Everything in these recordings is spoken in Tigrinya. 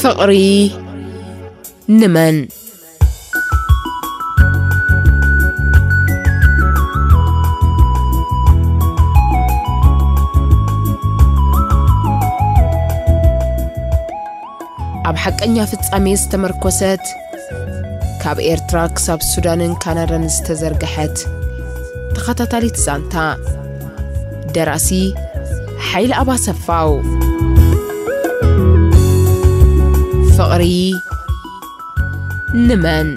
ፍቕሪ ንመን? ኣብ ሓቀኛ ፍጻሜ ዝተመርኮሰት፣ ካብ ኤርትራ ክሳብ ሱዳንን ካናዳን ዝተዘርግሐት ተኸታታሊት ዛንታ። ደራሲ ሓይለ ኣባሰፋው። ፍቕሪ ንመን?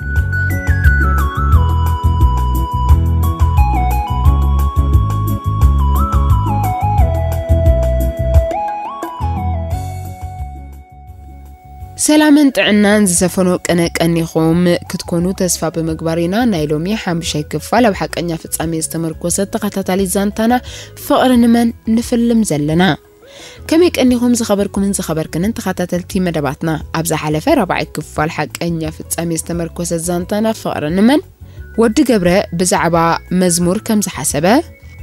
ሰላምን ጥዕናን ዝሰፈኖ ቅነ ቀኒኹም ክትኮኑ ተስፋ ብምግባር ኢና፣ ናይ ሎሚ ሓሙሻይ ክፋል ኣብ ሓቀኛ ፍጻሜ ዝተመርኮሰ ተኸታታሊ ዛንታና ፍቕሪ ንመን ንፍልም ዘለና። ከመይ ቀኒኹም ዝኸበርኩምን ዝኸበርክንን ተኸታተልቲ መደባትና? ኣብ ዝሓለፈ ራብዓይ ክፋል ሓቀኛ ፍጻሜ ዝተመርኮሰ ዛንታና ፍቕሪ ንመን፣ ወዲ ገብረ ብዛዕባ መዝሙር ከም ዝሓሰበ፣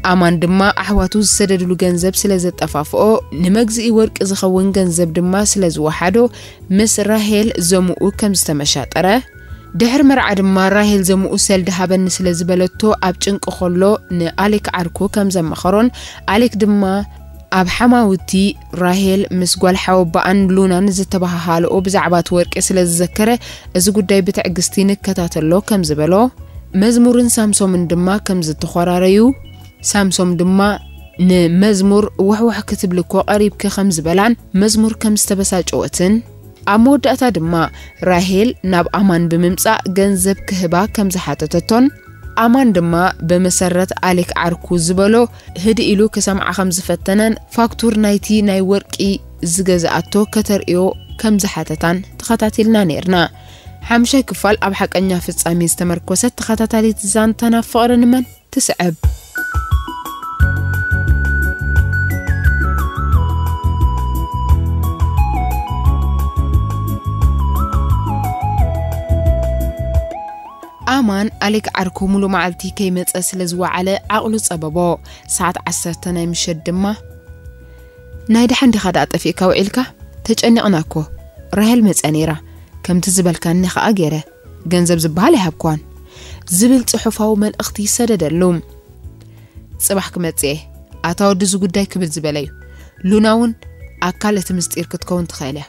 ኣማን ድማ ኣሕዋቱ ዝሰደድሉ ገንዘብ ስለ ዘጠፋፍኦ፣ ንመግዝኢ ወርቂ ዝኸውን ገንዘብ ድማ ስለ ዝወሓዶ፣ ምስ ራሄል ዘምኡ ከም ዝተመሻጠረ፣ ድሕሪ መርዓ ድማ ራሄል ዘምኡ ሰልዲ ሃበኒ ስለ ዝበለቶ፣ ኣብ ጭንቂ ከሎ ንኣሌክ ዓርኩ ከም ዘመኸሮን፣ ኣሌክ ድማ ኣብ ሓማውቲ ራሄል ምስ ጓል ሓወባኣን ሉናን ዝተባሃሃልኦ ብዛዕባ እቲ ወርቂ ስለ ዝዘከረ፣ እዚ ጉዳይ ብትዕግስቲ ንከታተሎ ከም ዝበሎ፣ መዝሙርን ሳምሶምን ድማ ከም ዝተኾራረዩ፣ ሳምሶም ድማ ንመዝሙር ውሕውሕ ክትብሊ እኮ ቀሪብኪ ከም ዝበላን መዝሙር ከም ዝተበሳጨወትን፣ ኣብ መወዳእታ ድማ ራሄል ናብ ኣማን ብምምጻእ ገንዘብ ክህባ ከም ዝሓተተቶን፣ ኣማን ድማ ብመሰረት ኣሌክ ዓርኩ ዝበሎ ህድእ ኢሉ ክሰምዓ ከም ዝፈተነን ፋክቱር ናይቲ ናይ ወርቂ ዝገዝኣቶ ከተርእዮ ከም ዝሓተታን ተኸታቲልና ነይርና። ሓምሻይ ክፋል ኣብ ሓቀኛ ፍጻሜ ዝተመርኮሰት ተኸታታሊት ዛንታና ፍቕሪ ንመን ትስዕብ። ኣማን ኣሌክ ዓርኩ ሙሉ መዓልቲ ከይመጸ ስለ ዝወዓለ ዓቕሉ ጸበቦ። ሰዓት ዓሰርተ ናይ ምሸት ድማ፣ "ናይ ደሓን ዲኻ ደኣ ጠፊእካ ውዒልካ? ተጨኒቕና እኮ። ራሄል መጸ ነይራ። ከምቲ ዝበልካኒ ኸኣ ገይረ። ገንዘብ ዝበሃል ኣይሃብክዋን" ዝብል ጽሑፋዊ መልእኽቲ ሰደደሉ። "ጽባሕ ክመጽእ እየ። ኣታ ወዲ እዚ ጉዳይ ክብል ዝበለ እዩ። ሉና እውን ኣካል እቲ ምስጢር ክትከውን ትኽእል እያ።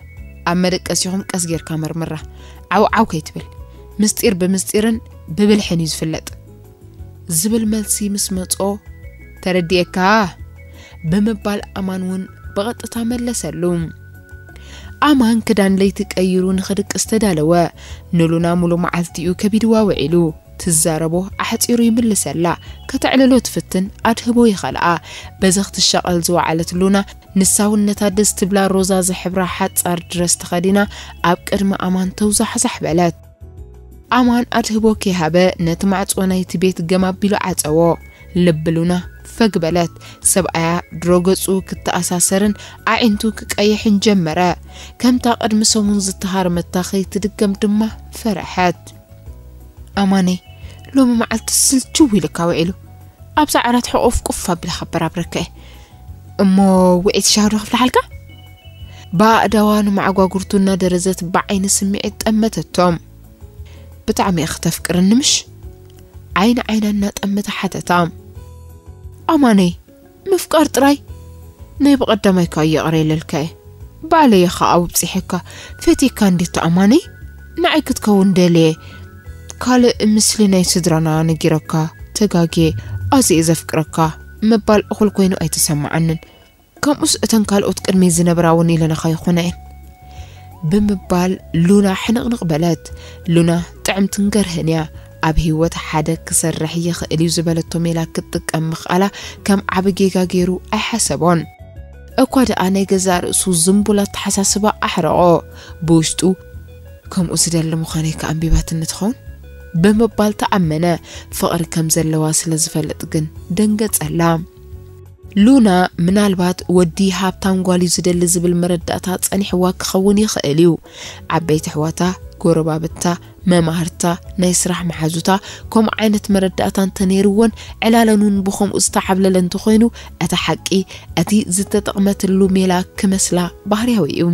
ኣብ መደቀሲኹም ቀስ ጌርካ መርምራ። ዓው ዓው ከይትብል። ምስጢር ብምስጢርን ብብልሕን እዩ ዝፍለጥ" ዝብል መልሲ ምስ መጾ፣ "ተረዲኤካ" ብምባል ኣማን እውን ብቐጥታ መለሰሉ። ኣማን ክዳን ለይቲ ቀይሩ ንኽድቅስ ተዳለወ። ንሉና ሙሉ መዓልቲኡ ከቢድዋ ውዒሉ። ትዛረቦ ኣሕጺሩ ይምልሰላ። ከተዕልሎ ትፍትን፣ ኣድህቦ ይኸልኣ። በዚ ክትሻቐል ዝወዓለት ሉና፣ ንሳውነታ ደስ ትብላ ሮዛ ዝሕብራ ሓጻር ድረስ ተኸዲና ኣብ ቅድሚ ኣማን ተውዛሕዛሕ በለት። ኣማን ኣድህቦ ከይሃበ ነቲ ማዕጾ ናይቲ ቤት ገም ኣቢሉ ዓጸዎ። ልቢ ሉና ፈግ በለት። ሰብኣያ ድሮ ገጹ ክተኣሳሰርን ኣዒንቱ ክቀይሕን ጀመረ። ከምታ ቅድሚ ሰሙን ዝተሃርመታ ከይትድገም ድማ ፈረሐት። "ኣማነይ፣ ሎሚ መዓልቲ ስልችው ኢልካ ውዒሉ። ኣብዛ ዓራት ሕቑፍ ቁፍ ኣቢለ ከበራብረካ እየ። እሞ ውዒት ሻሂ ዶ ክፍልሓልካ?" ብኣእዳዋ ንመዓጓጉርቱ እናደረዘት ብዓይኒ ስምዒት ጠመተቶም። "ብጣዕሚ እየ ክተፍቅርኒ ምሽ?" ዓይኒ ዓይና እናጠመተ ሓተታ። "ኣማነይ፣ ምፍቃር ጥራይ ናይ ብቐዳማይ እኳ ይቕረ ኢለልካ እየ። ባዕለይ እየ ኸኣ ኣብጺሐካ። ፈትየካ እንዴት ኣማነይ? ንዓይ ክትከውን ደልየ። ካልእ ምስሊ ናይ ስድራና ነጊረካ፣ ተጋግየ፣ ኣዝየ እየ ዘፍቅረካ ምባል እኹል ኮይኑ ኣይተሰማዓንን። ከምኡስ እተን ካልኦት ቅድመይ ዝነበራ እውን ኢለናኻ ይኾና እየን" ብምባል ሉና ሕንቕንቕ በለት። ሉና ጥዕምትን ገርህን እያ። ኣብ ህይወት ሓደ ክሰርሕ ይኽእል እዩ ዝበለቶ ሜላ ክትጥቀም ምኽኣላ ከም ዓቢ ጌጋ ገይሩ ኣይሓሰቦን። እኳ ደኣ ናይ ገዛእ ርእሱ ዝንቡል ኣተሓሳስባ ኣሕረቖ። ብውሽጡ፣ "ከምኡ ዝደሊ ምዃነይ ከኣ ኣንቢባትኒ ትኸውን?" ብምባል ተኣመነ። ፍቕሪ ከም ዘለዋ ስለ ዝፈልጥ ግን ደንገጸላ። ሉና ምናልባት ወዲ ሃብታም ጓል እዩ ዝደሊ ዝብል መረዳእታ ጸኒሕዋ ክኸውን ይኽእል እዩ። ዓበይቲ ኣሕዋታ፣ ጎረባብታ፣ መማህርታ፣ ናይ ስራሕ መሓዙታ፣ ከምኡ ዓይነት መረዳእታ እንተነይርወን፣ ዕላለን እውን ብኸምኡ ዝተዓብለለ እንተኾይኑ፣ እቲ ሓቂ፣ እቲ ዝተጠቕመትሉ ሜላ ክመስላ ባህርያዊ እዩ።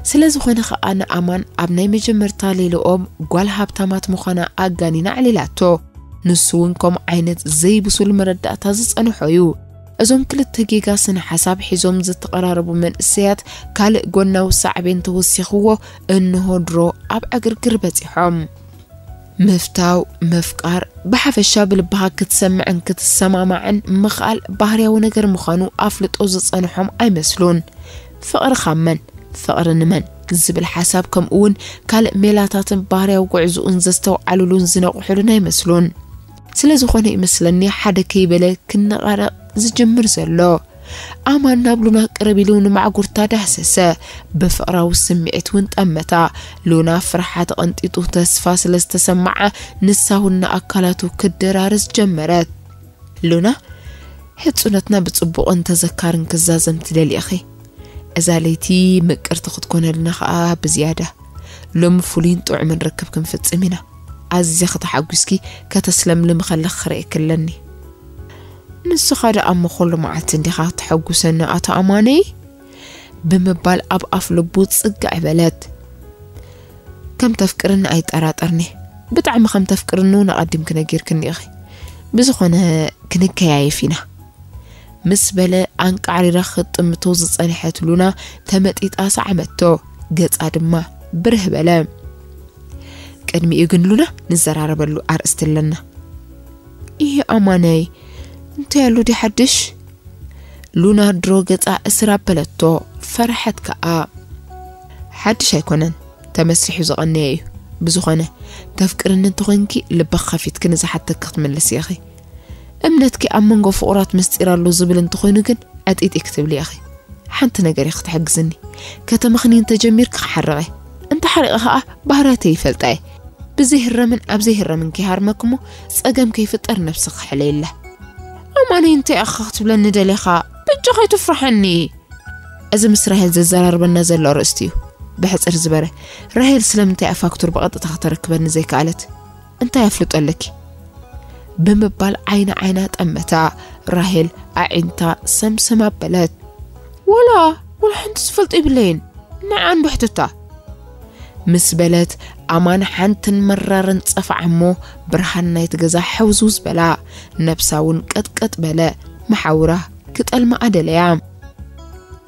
ስለ ዝኾነ ኸኣ ንኣማን ኣብ ናይ መጀመርታ ሌልኦም ጓል ሃብታማት ምዃና ኣጋኒና ኣዕሊላቶ። ንሱ እውን ከምኡ ዓይነት ዘይብሱል መረዳእታ ዝጸንሖ እዩ። እዞም ክልተ ጌጋ ስነ ሓሳብ ሒዞም ዝተቐራረቡ መንእሰያት ካልእ ጎናዊ ሳዕቤን ተወሲኽዎ እንሆ ድሮ ኣብ ዕግርግር በጺሖም። ምፍታው፣ ምፍቃር፣ ብሓፈሻ ብልብኻ ክትሰምዕን ክትሰማማዕን ምኽኣል ባህርያዊ ነገር ምዃኑ ኣፍልጦ ዝጸንሖም ኣይመስሉን። ፍቕሪ ካብ መን? ፍቕሪ ንመን? ዝብል ሓሳብ ከምኡ እውን ካልእ ሜላታትን ባህርያዊ ጉዕዝኡን ዘስተውዓሉሉን ዝነቕሑሉን ኣይመስሉን። ስለ ዝኾነ ይመስለኒ ሓደ ከይበለ ክነቓነቕ ዝጅምር ዘሎ። ኣማን ናብ ሉና ቅርብ ኢሉ ንማዕጉርታ ዳህሰሰ። ብፍቕራዊ ስምዒት እውን ጠመታ። ሉና ፍርሓ ተቐንጢጡ ተስፋ ስለ ዝተሰምዓ ንሳ እውን ንኣካላቱ ክደራርስ ጀመረት። ሉና፣ ሕጹነትና ብጽቡቕን ተዘካርን ክዛዘም ትደሊ ኢኺ። እዛ ለይቲ ምቅርቲ ክትኮነልና ኸኣ ብዝያዳ። ሎሚ ፍሉይን ጥዑምን ርክብ ክንፍጽም ኢና። ኣዚኺ ተሓጒስኪ ከተስለምልሚ ከለኺ ክርእየኪ ኣለኒ። ንስኻ ደኣ እሞ ኩሉ መዓልቲ እንዲኻ ተሐጉሰኒ ኣቶ ኣማነይ? ብምባል ኣብ ኣፍ ልቡ ጽግዕ በለት። ከም ተፍቅርኒ ኣይጠራጠርኒ። ብጣዕሚ ከም ተፍቅርኒ እውን ኣቐዲምኪ ነጊርክኒ ኢኺ። ብዝኾነ ክንከያየፍ ኢና። ምስ በለ ኣንቃዕሪራ ክትጥምቶ ዝጸንሐት ሉና ተመጢጣ ሰዓመቶ። ገጻ ድማ ብርህ በለ። ቅድሚኡ ግን ሉና ንዘራረበሉ ኣርእስቲ ኣለና። ይሄ ኣማነይ እንታይ ኣሎ ድዩ ሓድሽ? ሉና ድሮ ገጻ እስር ኣበለቶ። ፈርሐት ከኣ። ሓድሽ ኣይኮነን፣ ተመስሪሑ ዝቐነየ እዩ። ብዝኾነ ተፍቅርኒ እንተኾይንኪ ልበኺ ከፊትኪ ንዝሓተኪ ክትምልሲ ኢኺ። እምነትኪ ኣብ መንጎ ፍቑራት ምስጢር ኣሎ ዝብል እንተኾይኑ ግን ዕጢጢ ክትብሊ ኢኺ። ሓንቲ ነገር ኢኺ ትሕግዝኒ። ከተመኽንይ እንተጀሚርኪ ክሓርቕ እየ። እንተሓሪቐ ኸኣ ባህርያተይ ይፈልጣ እየ። ብዘይህረምን ኣብ ዘይህረምን ከይሃርመኪ እሞ ጸገም ከይፍጠር ነብስኺ ሕለይለ። ኣማነይ እንታይ ኢኻ ክትብለኒ ደሊኻ? በጃኻ ኣይትፍርሓኒ። እዚ ምስ ራሄል ዘዘራርበና ዘሎ ኣርእስቲ እዩ። ብሕጽር ዝበረ፣ ራሄል ስለምንታይ እያ ፋክቱር ብቐጥታ ከተረክበኒ ዘይከኣለት? እንታይ ኣፍልጦ ኣለኪ? ብምባል ዓይና ዓይና ጠመታ። ራሄል ኣዒንታ ሰምሰም ኣበለት። ወላ፣ ወላ ሓንቲ ዝፈልጦ የብለይን። ንዓ እንዶ ሕተታ። ምስ በለት ኣማን ሓንትን መራርን ጸፍዓ እሞ ብርሃን ናይቲ ገዛ ሕውዝውዝ በላ። ነብሳ እውን ቀጥቀጥ በለ። መሓውራ ክጠልማ ኣደለያ።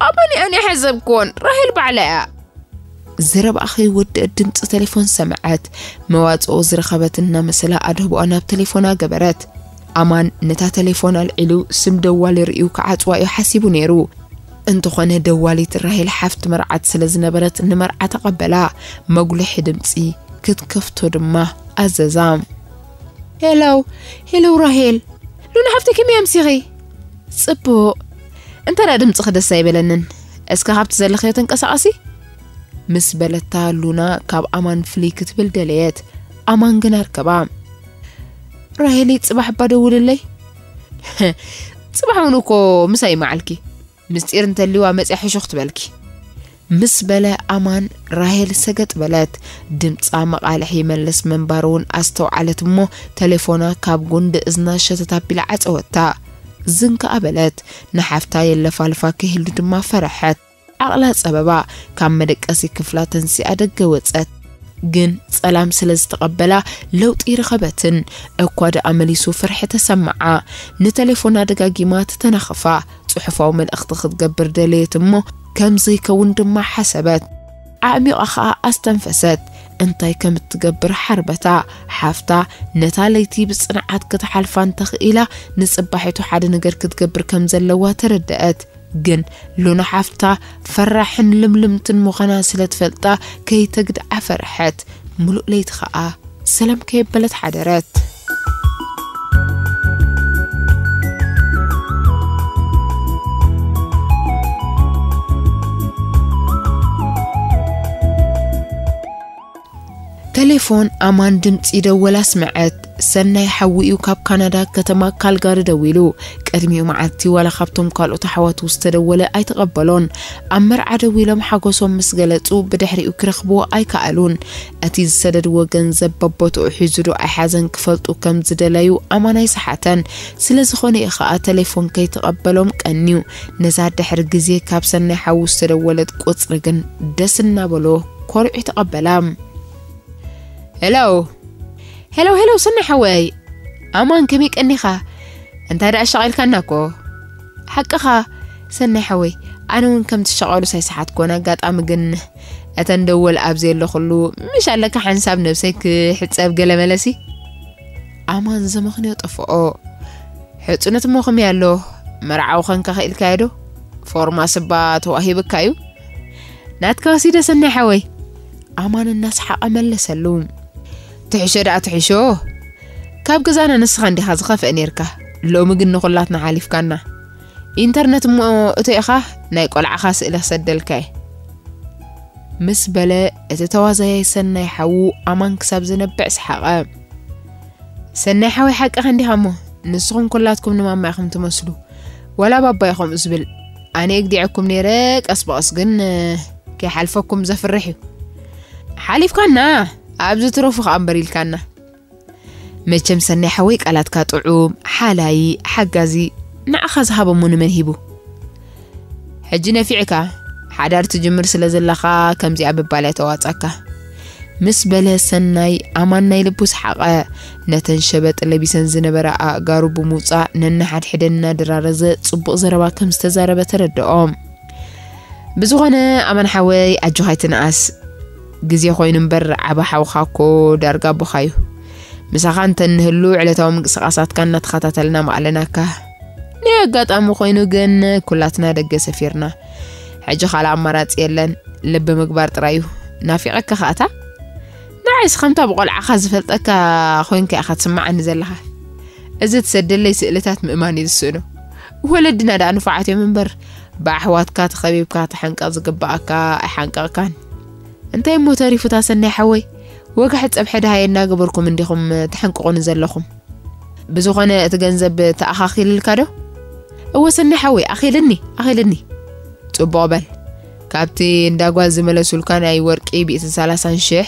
ኣማን እያ፣ ኣነ ኣይሓሰብክዎን፣ ራሄል ባዕላ እያ። ዘረባኣ ከይወደአት ድምፂ ቴሌፎን ሰምዐት። መዋፅኦ ዝረኸበት እናመሰላ ኣድህቦኣ ናብ ቴሌፎና ገበረት። ኣማን ነታ ቴሌፎን ኣልዒሉ ስም ደዋሊ ርእዩ ክዓፅዋ እዩ ሓሲቡ ነይሩ። እንተኾነ ደዋሊት ራሄል ሓፍቲ መርዓት ስለ ዝነበረት ንመርዓ ተቐበላ። መጉልሒ ድምፂ ክትከፍቶ ድማ ኣዘዛ። ሄሎ፣ ሄሎ ራሄል። ሉና ሓፍተይ ከመይ ኣምሲኺ? ጽቡቕ። እንተ ደኣ ድምጽኺ ደስ ኣይበለንን። እስከ ካብቲ ዘለኽዮ ተንቀሳቐሲ? ምስ በለታ ሉና ካብ ኣማን ፍልይ ክትብል ደለየት። ኣማን ግን ኣርከባ። ራሄለይ ጽባሕ እባ ደውልለይ። ጽባሕ እውን እኮ ምሳይ መዓልኪ። ምስጢር እንተልዋ መጽያ ሕሹኽ ትበልኪ። ምስ በለ ኣማን ራሄል ሰገጥ በለት። ድምጻ መቓልሕ ይመልስ ምንባሩ እውን ኣስተውዓለት እሞ ተሌፎና ካብ ጉንዲ እዝና ሸተት ኣቢላ ዓጸወታ። ዝንከኣ በለት። ንሓፍታ የለፋልፋ ክህሉ ድማ ፈረሐት። ዓቕላ ጸበባ። ካብ መደቀሲ ክፍላ ተንሲኣ ደገ ወጸት። ግን ጸላም ስለ ዝተቐበላ ለውጢ ይረኸበትን። እኳ ደኣ መሊሱ ፍርሒ ተሰምዓ። ንተሌፎና ደጋጊማ ትተናኽፋ። ጽሑፋዊ መልእኽቲ ክትገብር ደለየት እሞ ከም ዘይከውን ድማ ሓሰበት። ኣዕሚቓ ኸኣ ኣስተንፈሰት። እንታይ ከም እትገብር ሓርበታ። ሓፍታ ነታ ለይቲ ብጽንዓት ክትሓልፋ እንተኽኢላ ንጽባሒቱ ሓደ ነገር ክትገብር ከም ዘለዋ ተረደአት። ግን ሉና ሓፍታ ፈራሕን ልምልምትን ምዃና ስለ ትፈልጣ ከይተግድዓ ፈርሐት። ምሉእ ለይቲ ኸኣ ሰላም ከየበለት ሓደረት። ቴሌፎን ኣማን ድምፂ ደወል ኣስምዐት። ሰናይ ሓዊኡ ካብ ካናዳ ከተማ ካልጋሪ ደዊሉ። ቅድሚኡ መዓልቲ ዋላ ካብቶም ካልኦት ኣሕዋቱ ዝተደወለ ኣይተቐበሎን። ኣብ መርዓ ደዊሎም ሓጎሶም ምስ ገለጹ ብድሕሪኡ ክረኽብዎ ኣይከኣሉን። እቲ ዝሰደድዎ ገንዘብ በቦትኡ ሒዙ ዶ ኣይሓዘን ክፈልጡ ከም ዝደለዩ ኣማን ኣይሰሓተን። ስለ ዝኾነ እዩ ኸኣ ቴሌፎን ከይተቐበሎም ቀንዩ። ነዛ ድሕሪ ግዜ ካብ ሰናይ ሓዉ ዝተደወለት ቁጽሪ ግን ደስ እናበሎ ኮሪዑ ተቐበላ። ሄሎ። ሄሎ፣ ሄሎ፣ ሰናይ ሓወይ። ኣማን፣ ከመይ ቀኒኻ? እንታይ ደኣ ኣሻቒልካና እኮ? ሓቅኻ፣ ሰናይ ሓወይ፣ ኣነ እውን ከም ትሻቐሉ ሳይሰሓትኩን፣ ኣጋጣሚ ግን እተን ደወል ኣብ ዘየለኹሉ፣ ምሽ ኣለካ ሓንሳብ ነብሰይ ክሕጸብ ገለ መለሲ? ኣማን ዘመኽንዮ ጠፍኦ። ሕጹነት እሞ ከመይ ኣሎ? መርዓዊ ኸንካ ኽኢልካዮ ዶ? ፎርማስ እባ ተዋሂብካ እዩ? ናትካ ወሲደ ሰናይ ሓወይ። ኣማን እናሰሓቐ መለሰሉ። ትሕሾ ደኣ ትሕሾ። ካብ ገዛና ንስኻ እንዲኻ ዝኸፍአ ኔርካ። ሎሚ ግን ንኹላትና ሓሊፍካና። ኢንተርነት እሞ እቶ ኢኻ ናይ ቆልዓኻ ስእሊ ክሰደልካ እየ። ምስ በለ እቲ ተዋዛያይ ሰናይ ሓዉ ኣማን ክሳብ ዝነብዕ ሰሓቐ። ሰናይ ሓወይ ሓቅኻ እንዲኻ እሞ ንስኹም ኩላትኩም ንማማ ኢኹም ትመስሉ። ዋላ ባባ እዩ ከምኡ ዝብል። ኣነ እግዲዐኩም ነይረ ቀስ ብቐስ ግን ከይሓልፈኩም ዘፍርሕ እዩ። ሓሊፍካና ኣብዚ ትረፉ ከኣ እምበር ኢልካና። መቸም ሰናይ ሓወይ ቃላትካ ጥዑም፣ ሓላይ፣ ሓጋዚ፣ ንዓኻ ዝሃበ እሞ ንመን ሂቡ? ሕጂ ነፊዕካ ሓዳር ትጅምር ስለ ዘለኻ ከምዚኣ ምባል እያ ተዋጻካ። ምስ በለ ሰናይ ኣማን ናይ ልቡ ሰሓቐ። ነተን ሸበጥ ለቢሰን ዝነበራ ኣእጋሩ ብምውጻእ ነንሓድሕደን እናደራረዘ ጽቡቕ ዘረባ ከም ዝተዛረበ ተረድኦ። ብዝኾነ ኣማን ሓወይ ኣጆኻ ኣይትንኣስ። ግዜ ኮይኑ እምበር ዓቢ ሓውኻ እኮ ዳርጋ ኣቦኻ እዩ። ምሳኻ እንተ እንህሉ ዕለታዊ ምንቅስቓሳትካ እናተኸታተልና ምኣለናካ። ናይ ኣጋጣሚ ኮይኑ ግን ኩላትና ደገ ሰፊርና። ሕጂ ካልእ ኣማራጺ የለን፣ ልቢ ምግባር ጥራይ እዩ። ናፊቐካ ከኣታ? ንዓይስ ከምታ ብቆልዓኻ ዝፈልጠካ ኮይንካ ኢኻ ትስምዓኒ ዘለኻ። እዚ ትሰደለይ ስእልታት ምእማን እዩ ዝስእኖ። ወለድና ደኣ ንፉዓት እዮም እምበር፣ ብኣሕዋትካ ተኸቢብካ ተሓንቀቕ ዝግብኣካ ኣይሓንቀቕካን። እንታይ እሞ ተሪፉ እታ ሰናይ ሓወይ? ወጋሒ ጸብሐ ደሃየ እናገበርኩም እንዲኹም ተሓንቅቑኒ ዘለኹም። ብዝኾነ እቲ ገንዘብ ተኣኻኺልልካ ዶ? እወ ሰናይ ሓወይ፣ ኣኺልኒ፣ ኣኺልኒ። ጽቡቕ በል። ካብቲ እንዳ ጓል ዝመለሱልካ ናይ ወርቂ ሚእትን ሰላሳን ሽሕ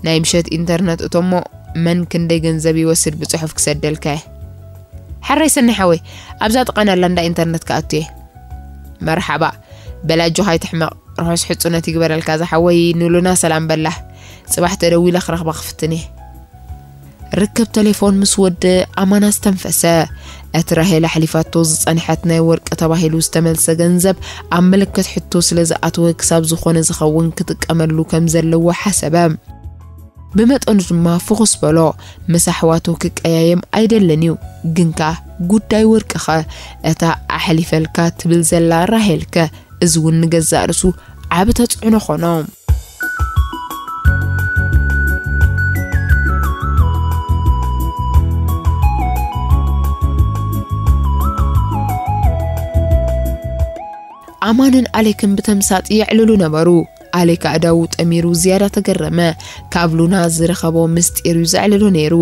ናይ ምሸት ኢንተርነት እቶሞ መን ክንደይ ገንዘብ ይወስድ ብጽሑፍ ክሰደልካ እየ። ሕራይ ሰናይ ሓወይ፣ ኣብዛ ጥቓና ኣላ እንዳ ኢንተርነት ክኣቱ እየ። መርሓባ። በል ኣጆኻ ኣይትሕመቕ። ርሑስ ሕጹነት ይግበረልካ ዝሓወይ። ንሉና ሰላም በላ። ጽባሕ ተደዊለ ክረኽባ ክፍትን እየ። ርክብ ቴሌፎን ምስ ወደ ኣማን ኣስተንፈሰ። እቲ ራሄል ኣሕሊፋቶ ዝጸንሐት ናይ ወርቂ ተባሂሉ ዝተመልሰ ገንዘብ ኣብ ምልክት ሕቶ ስለ ዝኣተወ ክሳብ ዝኾነ ዝኸውን ክጥቀመሉ ከም ዘለዎ ሓሰበ። ብመጠኑ ድማ ፍኹስ በሎ። ምስ ኣሕዋቱ ክቀያየም ኣይደልን እዩ፣ ግንካ ጉዳይ ወርቅኸ እታ ኣሕሊፈልካ ትብል ዘላ ራሄልከ? እዚ እውን ንገዛእ ርእሱ ዓቢ ተጽዕኖ ኾኖ። ኣማንን ኣሌክን ብተምሳጥ የዕልሉ ነበሩ። ኣሌክ ኣእዳዉ ጠሚሩ ዝያዳ ተገረመ። ካብ ሉና ዝረኸቦ ምስጢር እዩ ዘዕልሎ ነይሩ።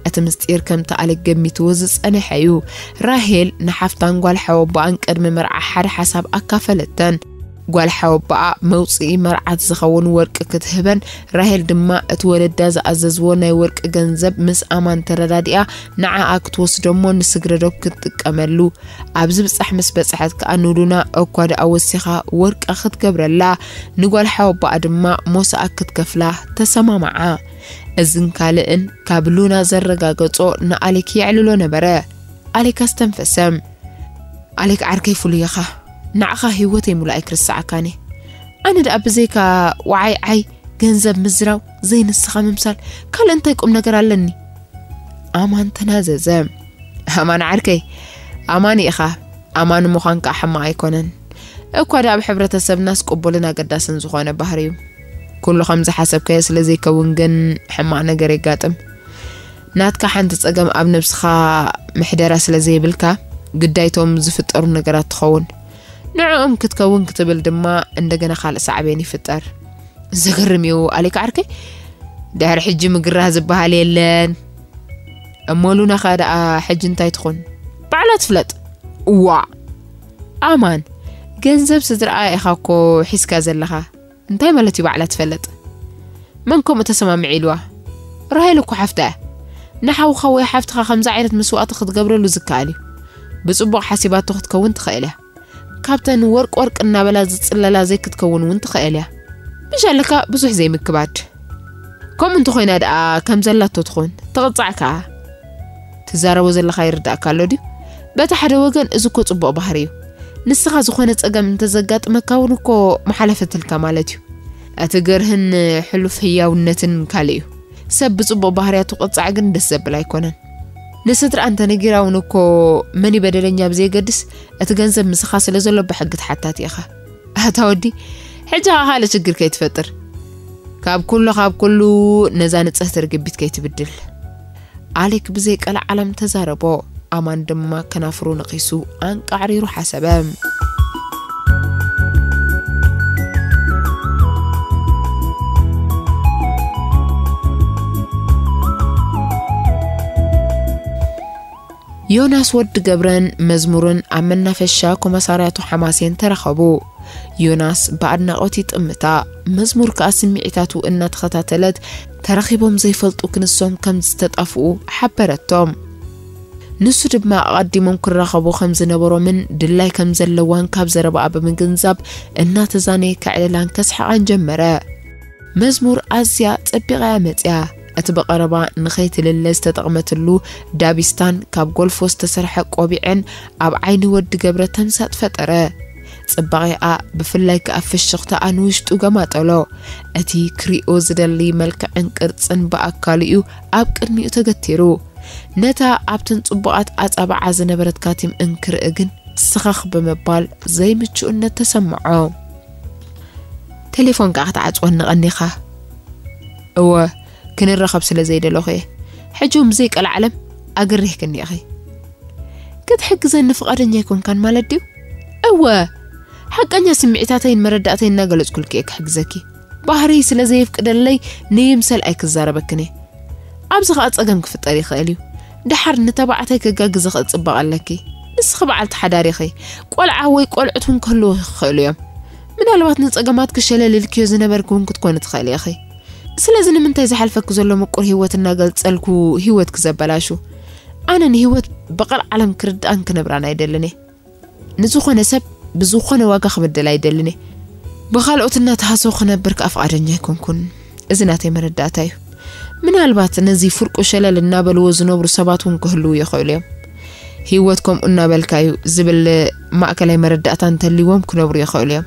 እቲ ምስጢር ከምቲ ኣሌክ ገሚትዎ ዝጸንሐ እዩ። ራሄል ንሓፍታን ጓል ሓወቦኣን ቅድሚ መርዓ ሓደ ሓሳብ ኣካፈለተን። ጓል ሓወቦኣ መውጽኢ መርዓት ዝኸውን ወርቂ ክትህበን፣ ራሄል ድማ እቲ ወለዳ ዝኣዘዝዎ ናይ ወርቂ ገንዘብ ምስ ኣማን ተረዳዲኣ ንዓኣ ክትወስዶ እሞ ንስግረዶብ ክትጥቀመሉ። ኣብ ዝብጻሕ ምስ በጽሐት ከኣ ንሉና እኳ ደኣ ወሲኻ ወርቂ ክትገብረላ፣ ንጓል ሓወቦኣ ድማ ሞሳኣ ክትከፍላ ተሰማማዓ። እዝን ካልእን ካብ ሉና ዘረጋገጾ ንኣሌክ የዕልሎ ነበረ። ኣሌክ ኣስተንፈሰ። ኣሌክ ዓርከይ ፍሉይ ኢኻ። ንዓኻ ህይወተይ ሙሉእ ኣይክርስዓካን እየ። ኣነ ደኣ ብዘይካ ወዓይ ዓይ፣ ገንዘብ ምዝራው፣ ዘይንስኻ ምምሳል፣ ካልእ እንታይ ቁም ነገር ኣለኒ? ኣማን ተናዘዘ። ኣማን ዓርከይ፣ ኣማን ኢኻ። ኣማን ምዃን ከኣ ሕማቕ ኣይኮነን። እኳ ደኣ ኣብ ሕብረተሰብናስ ቅቡልን ኣገዳስን ዝኾነ ባህሪ እዩ። ኩሉ ከም ዝሓሰብካዮ ስለ ዘይከውን ግን ሕማቕ ነገር የጋጥም። ናትካ ሓንቲ ጸገም ኣብ ነብስኻ ምሕደራ ስለ ዘይብልካ፣ ግዳይቶም ዝፍጠሩ ነገራት ትኸውን። ንዕኦም ክትከውን ክትብል ድማ እንደገና ካልእ ሳዕቤን ይፍጠር። ዘገርም እዩ ኣሌክ ዓርከይ። ድሕሪ ሕጂ ምግራህ ዝበሃል የለን። እሞ ሉናኻ ደኣ ሕጂ እንታይ ትኹን? ባዕላ ትፍለጥ። እዋ ኣማን፣ ገንዘብ ስድራኣ ኢኻ እኮ ሒዝካ ዘለኻ። እንታይ ማለት እዩ ባዕላ ትፈልጥ? መን ከምኡ ተሰማምዒ ኢልዋ? ራሄል እኮ ሓፍታ እያ። ንሓውኻ ወይ ሓፍትኻ ከምዚ ዓይነት መስዋእቲ ክትገብረሉ ዝከኣል እዩ። ብጽቡቕ ሓሲባቶ ክትከውን ትኽእል እያ። ካብተን ወርቅ ወርቅ እናበላ ዝጽለላ ዘይክትከውን እውን ትኽእል እያ። ብሻለካ ብዙሕ ዘይምክባድ። ከምኡ እንተኾይና ደኣ ከም ዘላቶ ትኾን፣ ትቕጻዕ ከኣ። ትዛረቦ ዘለኻ ይርዳእካ ኣሎ ድዩ? በቲ ሓደ ወገን እዚ እኮ ጽቡቕ ባህሪ እዩ። ንስኻ ዝኾነ ጸገም እንተዘጋጥመካ እውን እኮ መሓለፈትልካ ማለት እዩ። እቲ ገርህን ሕሉፍ ህያውነትን ካልእ እዩ። ሰብ ብጽቡቕ ባህርያቱ ቅጻዕ ግን ደስ ዘብል ኣይኮነን። ንስድራ እንተነጊራ እውን እኮ መን እዩ በደለኛ ብዘየገድስ እቲ ገንዘብ ምስኻ ስለ ዘሎ ብሕጊ ተሓታቲ ኢኻ። ኣታ ወዲ፣ ሕጂ ኸኣ ካልእ ሽግር ከይትፈጥር። ካብ ኩሉ፣ ካብ ኩሉ ነዛ ንጽህቲ ርግቢት ከይትብድል። ኣሌክ ብዘይ ቀልዓለም ተዛረቦ። ኣማን ድማ ከናፍሩ ነኺሱ ኣንቃዕሪሩ ሓሰበ። ዮናስ ወዲ ገብረን መዝሙርን ኣብ መናፈሻ ኮመሳርያቱ ሓማሴን ተራኸቡ። ዮናስ ብኣድናቖት ይጥምታ፣ መዝሙር ከኣ ስምዒታቱ እናተኸታተለት፣ ተራኺቦም ዘይፈልጡ ክንሶም ከም ዝተጣፍኡ ሓበረቶም። ንሱ ድማ ኣቐዲሞም ክራኸቡ ከም ዝነበሮምን ድላይ ከም ዘለዋን ካብ ዘረባኣ ብምግንዛብ፣ እናተዛነየ ከዕልላን ከስሕቓን ጀመረ። መዝሙር ኣዝያ ጸቢቓ እያ መጺኣ። እቲ ብቐረባ ንኸይትልለ ዝተጠቕመትሉ ዳቢስታን ካብ ጎልፎ ዝተሰርሐ ቆቢዕን ኣብ ዓይኒ ወዲ ገብረ ተምሳጥ ፈጠረ። ጽባቐኣ፣ ብፍላይ ከኣ ፍሽኽታኣ ንውሽጡ ገማጠሎ። እቲ ክሪኦ ዝደሊ መልክዕን ቅርጽን ብኣካሉ'ዩ ኣብ ቅድሚኡ ተገቲሩ። ነታ ኣብተን ጽቡቓት ኣጻብዓ ዝነበረት ካቲም እንክርኢ ግን ስኽኽ ብምባል ዘይምቹእነት ተሰምዖ። ቴሌፎንካ ክትዓጽወኒ ቀኒኻ? እወ፣ ክንራኸብ ስለ ዘይደለኹ እየ። ሕጂ እውን ብዘይ ቀልዓለም ኣግሪህክኒ ኢኺ። ክትሕግዘኒ ፍቓደኛ ኣይኮንካን ማለት ድዩ? እወ፣ ሓቀኛ ስምዒታተይን መረዳእተይን እናገለጽኩልኪ እየ ክሕግዘኪ። ባህርይ ስለ ዘየፍቅደለይ ንይምሰል ኣይክዛረበክን እየ። ኣብዚ ኸኣ ጸገም ክፍጠር ይኽእል እዩ። ደሓር ንተባዕታይ ከጋግዝ ዝኽእል ጽባቐ ኣለኪ። ንስኺ በዓልቲ ሓዳር ኢኺ። ቆልዓ ወይ ቆልዑት እውን ክህልዉ ይኽእሉ እዮም። ምናልባት ንጸገማትኪ ሸለል ኢልክዮ ዝነበርኪ እውን ክትኮኒ ትኽእሊ ኢኺ። ስለዚ ንምንታይ ዝሓልፈኪ ዘሎ ምቁር ህይወት እናገልጸልኩ ህይወትኪ ዘበላሹ? ኣነ ንህይወት ብቐልዓለም ክርድኣን ክነብራን ኣይደልን እየ። ንዝኾነ ሰብ ብዝኾነ ዋጋ ክብድል ኣይደልን እየ። ብኻልኦት እናተሃሰው ክነብር ከኣ ፍቓደኛ ኣይኮንኩን። እዚ ናተይ መረዳእታ እዩ። ምናልባት ነዚ ፍርቁ ሸለል እናበልዎ ዝነብሩ ሰባት እውን ክህልዉ ይኽእሉ እዮም። ህይወት ከምኡ እናበልካ እዩ ዝብል ማእከላይ መረዳእታ እንተልይዎም ክነብሩ ይኽእሉ እዮም።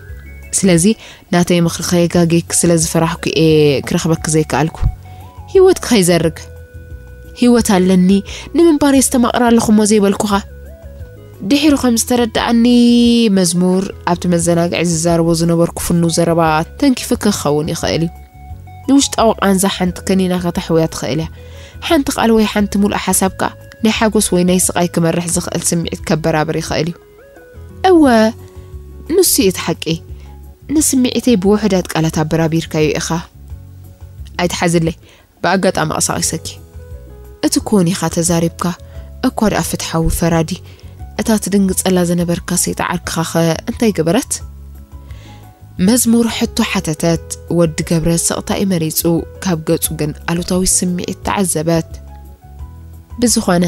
ስለዚ ናተይ ምኽሪ ከየጋግየኪ ስለ ዝፈራሕኩ እየ ክረኽበኪ ዘይከኣልኩ። ህይወትኪ ከይዘርግ። ህይወት ኣለኒ፣ ንምንባር የስተማቕር ኣለኹ እሞ ዘይበልኩኻ። ድሒሩ ከም ዝተረድኣኒ መዝሙር ኣብቲ መዘናግዒ ዝዛረቦ ዝነበርኩ ፍኑው ዘረባ ተንኪፉ ክኸውን ይኽእል እዩ። ንውሽጣዊ ቃንዛ ሓንቲ ከኒና ከተሕውያ ትኽእል እያ። ሓንቲ ቃል ወይ ሓንቲ ሙሉእ ሓሳብ ከኣ ናይ ሓጎስ ወይ ናይ ስቓይ ክመርሕ ዝኽእል ስምዒት ከበራብር ይኽእል እዩ። እወ፣ ንሱ እዩ እቲ ሓቂ። ንስምዒተይ ብውሑዳት ቃላት ኣበራቢርካዮ ኢኻ። ኣይትሓዝለይ፣ ብኣጋጣሚ ቀሳቒሰኪ። እቲ ክውን ኢኻ ተዛሪብካ፣ እኳ ደኣ ፍትሓዊ ፈራዲ፣ እታ ትድንግጸላ ዝነበርካ ሰይቲ ዓርክኻኸ እንታይ ገበረት? መዝሙር ሕቶ ሓተተት። ወዲ ገብረ ስቕታ እዩ መሪጹ፣ ካብ ገጹ ግን ኣሉታዊ ስምዒት ተዓዘበት። ብዝኾነ፣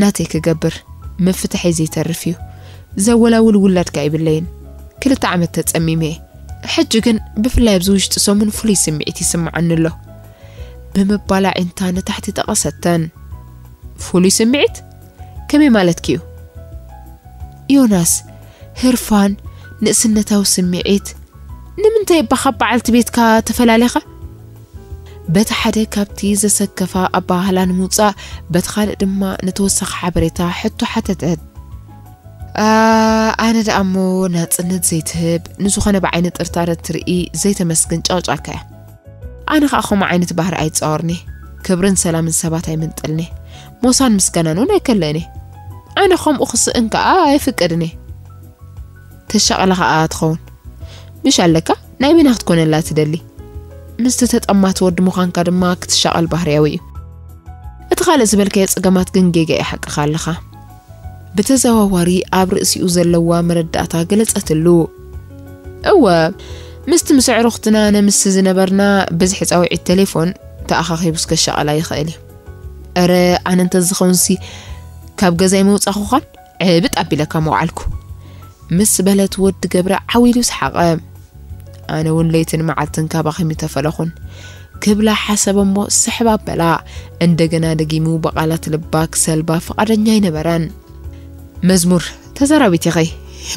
ናተይ ክገብር፣ ምፍታሐይ ዘይተርፍ እዩ። ዘወላውል ውላድካ ኣይብለይን። ክልተ ዓመት ተጸሚመ እየ። ሕጂ ግን ብፍላይ ኣብዚ ውሽጢ ሰሙን ፍሉይ ስምዒት ይስምዓኒ ኣሎ። ብምባል ኣዒንታ ንታሕቲ ጠቐሰተን። ፍሉይ ስምዒት? ከመይ ማለትኪ እዩ? ዮናስ፣ ህርፋን፣ ንእስነታዊ ስምዒት። ንምንታይ እባ ካብ በዓልቲ ቤትካ ተፈላለኻ? በቲ ሓደ ካብቲ ዘሰከፋ ኣበሃህላ ንምውጻእ፣ በቲ ካልእ ድማ ንተወሳኺ ሓበሬታ ሕቶ ሓተተት። ኣ፣ ኣነ ደኣ እሞ ናጽነት ዘይትህብ፣ ንዝኾነ ብዓይኒ ጥርጣረ ትርኢ፣ ዘይተመስግን ጨቕጫካ እያ። ኣነ ኸኣ ከምኡ ዓይነት ባህሪ ኣይጻወርኒ። ክብርን ሰላምን ሰባት ኣይምንጥልኒ። ሞሳን ምስጋናን እውን ኣይከልእኒ። ኣነ ከምኡ ክስእን ከኣ ኣይፍቅድኒ። ተሻቐለ ኸኣ ትኸውን። ምሽ ኣለካ፣ ናይ በይና ክትኮነላ ትደሊ። ምስቲ ተጠማቲ ወዲ ምዃንካ ድማ ክትሻቐል ባህርያዊ እዩ። እቲ ካልእ ዝበልካዮ ጸገማት ግን ጌጋ እዩ፣ ሓቅኻ ኣለኻ። ብተዘዋዋሪ ኣብ ርእሲኡ ዘለዋ መረዳእታ ገለጸትሉ። እወ፣ ምስቲ ምስ ኣዕሩኽትና ነምሲ ዝነበርና ብዝሒ ጻውዒት ቴሌፎን ተኣኻኺቡስ ከሻቐላ ይኽእል እዩ። እረ፣ ኣነ እንተዝኸውንሲ ካብ ገዛይ መውጻኹኻን ዕብጥ ኣቢለካ መውዓልኩ፣ ምስ በለት ወዲ ገብረ ዓው ኢሉ ሰሓቐ። ኣነ እውን ለይትን መዓልትን ካባኺም ይተፈለኹን ክብላ ሓሰበ እሞ ስሕብ ኣበላ። እንደገና ደጊሙ ብቓላት ልባ ክሰልባ ፍቓደኛ ኣይነበረን። መዝሙር፣ ተዛራቢት ኢኺ።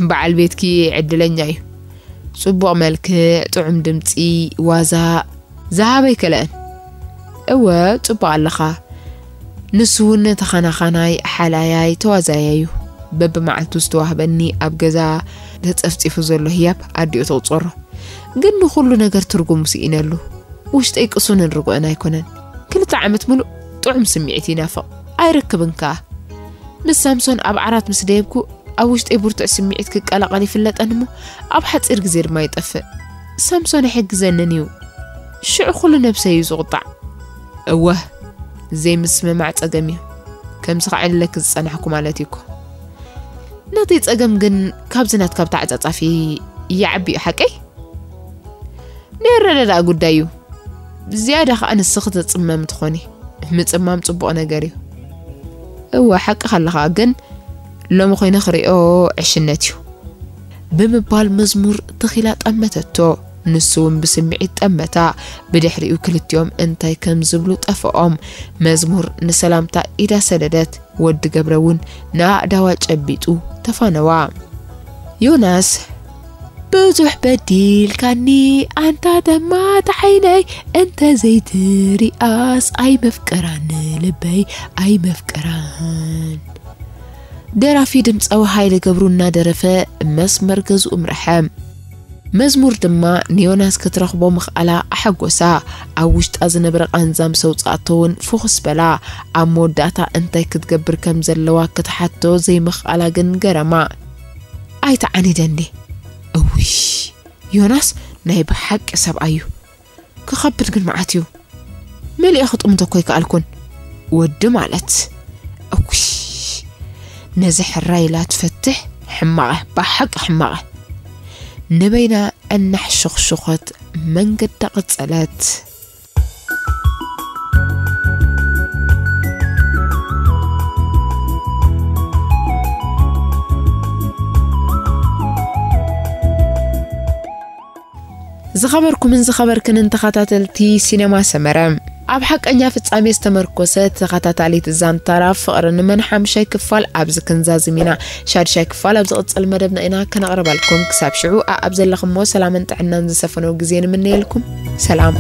በዓል ቤትኪ ዕድለኛ እዩ። ጽቡቕ መልክዕ፣ ጥዑም ድምጺ፣ ዋዛ ዝሃበ ኣይከለአን። እወ፣ ጽቡቕ ኣለኻ። ንሱ እውን ተኸናኻናይ፣ ሓላያይ፣ ተዋዛያይ እዩ። በብመዓልቱ ዝተዋህበኒ ኣብ ገዛ ተጸፍጺፉ ዘሎ ህያብ ኣዲኡ ተቑጸሮ። ግን ንኹሉ ነገር ትርጉሙ ስኢነሉ። ውሽጠይ ቅሱንን ርጉእን ኣይኮነን። ክልተ ዓመት ምሉእ ጥዑም ስምዒት ይናፍቕ። ኣይረክብን ከኣ። ምስ ሳምሶን ኣብ ዓራት ምስ ደየብኩ ኣብ ውሽጠይ ብርቱዕ ስምዒት ክቀላቐል ይፍለጠን እሞ ኣብ ሓጺር ግዜ ድማ ይጠፍእ። ሳምሶን ኣይሕግዘንን እዩ። ሽዑ ኩሉ ነብሰይ እዩ ዝቑጣዕ። እወ፣ ዘይምስምማዕ ጸገም እዩ። ከምዚ ከዕልለኪ ዝጸናሕኩ ማለት እዩ እኮ። ናተይ ጸገም ግን ካብዚ ናትካ ብተዓጻጻፊ ይዓቢ እዩ፣ ሓቀይ? ናይ ኣረዳድኣ ጉዳይ እዩ። ዝያዳ ከኣ ንስኺ ተጽመሚ ትኾኒ። ምጽማም ጽቡቕ ነገር እዩ። እወ፣ ሓቅኻ ኣለኻ፣ ግን ሎሚ ኮይነ ክሪኦ ዕሽነት እዩ። ብምባል መዝሙር ተኺላ ጠመተቶ። ንሱ እውን ብስምዒት ጠመታ። ብድሕሪኡ ክልቲኦም እንታይ ከም ዝብሉ ጠፍኦም። መዝሙር ንሰላምታ ኢዳ ሰደደት። ወዲ ገብረ እውን ንኣእዳዋ ጨቢጡ ተፋነዋ። ዮናስ፣ ብዙሕ በዲልካኒ ኣንታ ደማት ዓይነይ፣ እንተ ዘይትሪኣስ ኣይመፍቀራን ልበይ ኣይመፍቀራን። ደራፊ ድምፃዊ ሃይለ ገብሩ እናደረፈ መስመር ገዝኡ ምርሐ። መዝሙር ድማ ንዮናስ ክትረኽቦ ምኽኣላ ኣሐጎሳ። ኣብ ውሽጣ ዝነበረ ቃንዛ ምስ ኣውፅኣቶ እውን ፍኹስ በላ። ኣብ መወዳእታ እንታይ ክትገብር ከም ዘለዋ ክትሓቶ ዘይምኽኣላ ግን ገረማ። ኣይተዓኒደኒ። እውይ፣ ዮናስ ናይ ብሓቂ ሰብኣይ እዩ። ክኸብድ ግን መዓት እዩ። መሊኣ ክጥምቶ እኮ ኣይከኣልኩን። ወዲ ማለት። እውይ፣ ነዚ ሕራይ ኢላ ትፈትሕ ሕማቐ፣ ብሓቂ ሕማቐ። ንበይና እናሕሾኽሾኸት መንገዳ ቀጸለት። ዝኸበርኩምን ዝኸበርክንን ተኸታተልቲ ሲነማ ሰመረ፣ ኣብ ሓቀኛ ፍጻሜ ዝተመርኮሰ ተኸታታሊት ዛንታራ ፍቕርን መን ሓምሻይ ክፋል ኣብዚ ክንዛዝም ኢና። ሻድሻይ ክፋል ኣብ ዝቕጽል መደብና ኢና ከነቕርበልኩም። ክሳብ ሽዑ ኣኣብ ዘለኹሞ ሰላምን ጥዕናን ዝሰፈኖ ግዜ ንምነየልኩም። ሰላም።